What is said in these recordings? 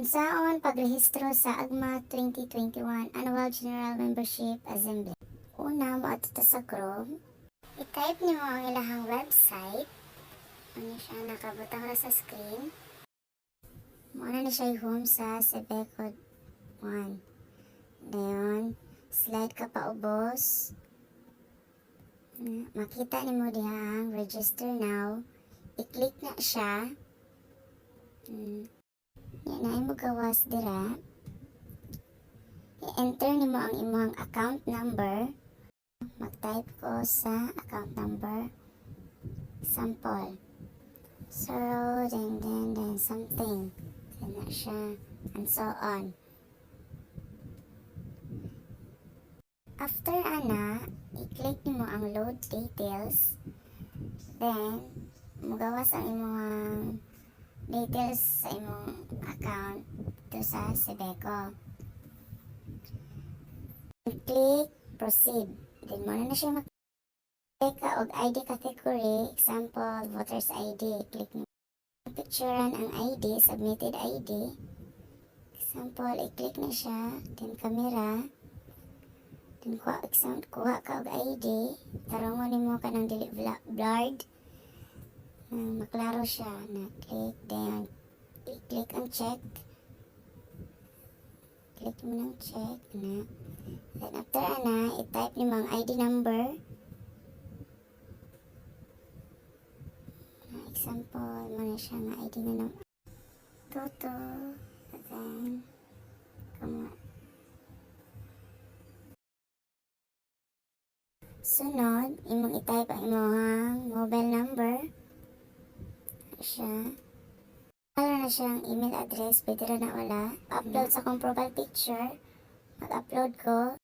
Unsaon pagrehistro sa AGMA 2021 Annual General Membership Assembly? Una, moadto ta sa Chrome. I-type nimo ang ilahang website. Ano siya, nakabutang ra sa screen. Mao na ni siya home sa Cebeco 1. Dayon, slide ka paubos. Makita nimo diha ang "Register now." I-click na siya. Yan na mo gawas dira. I-enter nimo ang imong account number. Mag-type ko sa account number. Sample. Zero, then, something. Then na siya. And so on. After ana, i-click nimo ang "Load details." Then, mugawas ang imong details sa imong account to sa Cebeco. Click "Proceed." Then mao na siya, mag-click ka og ID category, example, voter's ID. Click mo. Picturean ang ID, submitted ID. Example, i-click na siya, then camera. Then kuha, example, kuha ka og ID. Tarungon nimo kanang dili blurred. Nang maklaro siya na click, then i-click ang check. Click mo ng check na. Then after ana, i-type nimo ang ID number. Na example, mao na siya nga ID na num Toto. Then, kamo. Sunod, imong i-type ang imong mobile number. Siya. Wala na siyang email address, pwede ra na wala. Upload sa akong profile picture. Mag-upload ko.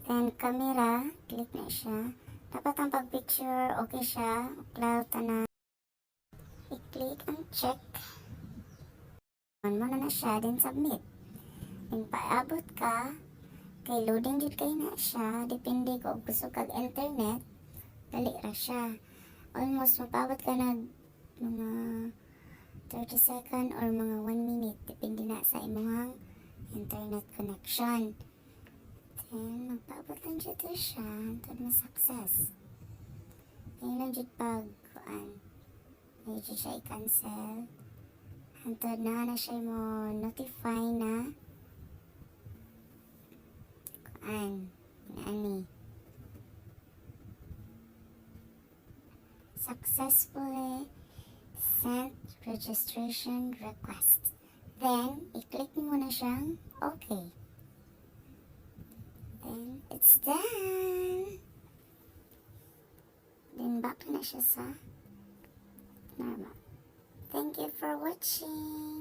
Then, camera, click na siya. Dapat ang pag-picture, okay siya. Klaro tanan. I-click ang check. Mao na siya, then submit. Then paabot ka, kay loading jud kay na siya, depende ko gusto kag internet, dali ra siya. Almost mapaabot ka nag mga 30 second or mga 1 minute, depende na sa imong internet connection. Then, magpaabot lang jud to siya, hantod ma-success. Ngayon lang jud pag, kuan, may jud siya i-cancel. Hantod na na siya mo notify na kuan, ani. Successfully sent registration request. Then, i-click mo na siyang okay. Then, it's done. Then, back na siya sa normal. Thank you for watching.